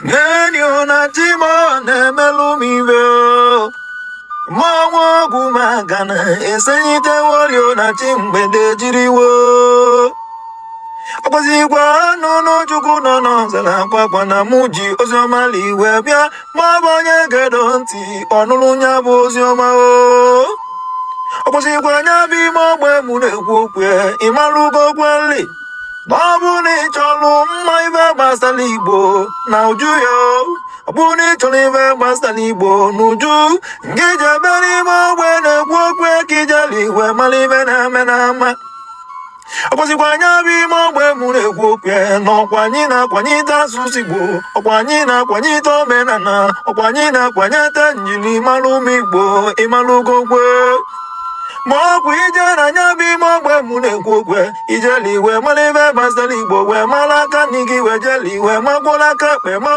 Nenio na Chimo na-emelụ m ibe o. Mmanwụ ọgwụ maka na esenyiteworio na chi mgbede jiriwo ọkwazikwa anụnụ Chukwu nọ n'ọzara akwakwa na mụ ji oziọma liwe bịa, ma ọ bụ onye gedo ntị ọnụnụ ya bụ oziọma o. Ọkwazikwa anya bụ ime ogbe mụ na-ekwu okwu ịmalụgo kweli na ọ bụ na ị chọrọ mma ibe gbasara Igbo na uju ya o. Ọ bụ na ị chọrọ ibe gbasara Igbo n'uju nke iji ebe n'ime ogbe na-ekwu okwu ka ijeli igwe mara ibe na-eme n'ama. Ọkwazikwa anya bụ ime ogbe mụ na-ekwu okwu na ọkwa anyị na-akwanyite asụsụ Igbo, ọkwa anyị na-akwanyite omenala, ọkwa anyị na-akwanyite njirimara ụmụ Igbo. Ịmalụgo kwe ma ọ bụ ije na anya bụ ime ogbe mụ na-ekwu okwe ijeli iwe mara ibe gbasara Igbo, wee mara aka n'i gị, wee jeli iwe makwụla aka ekpe ma.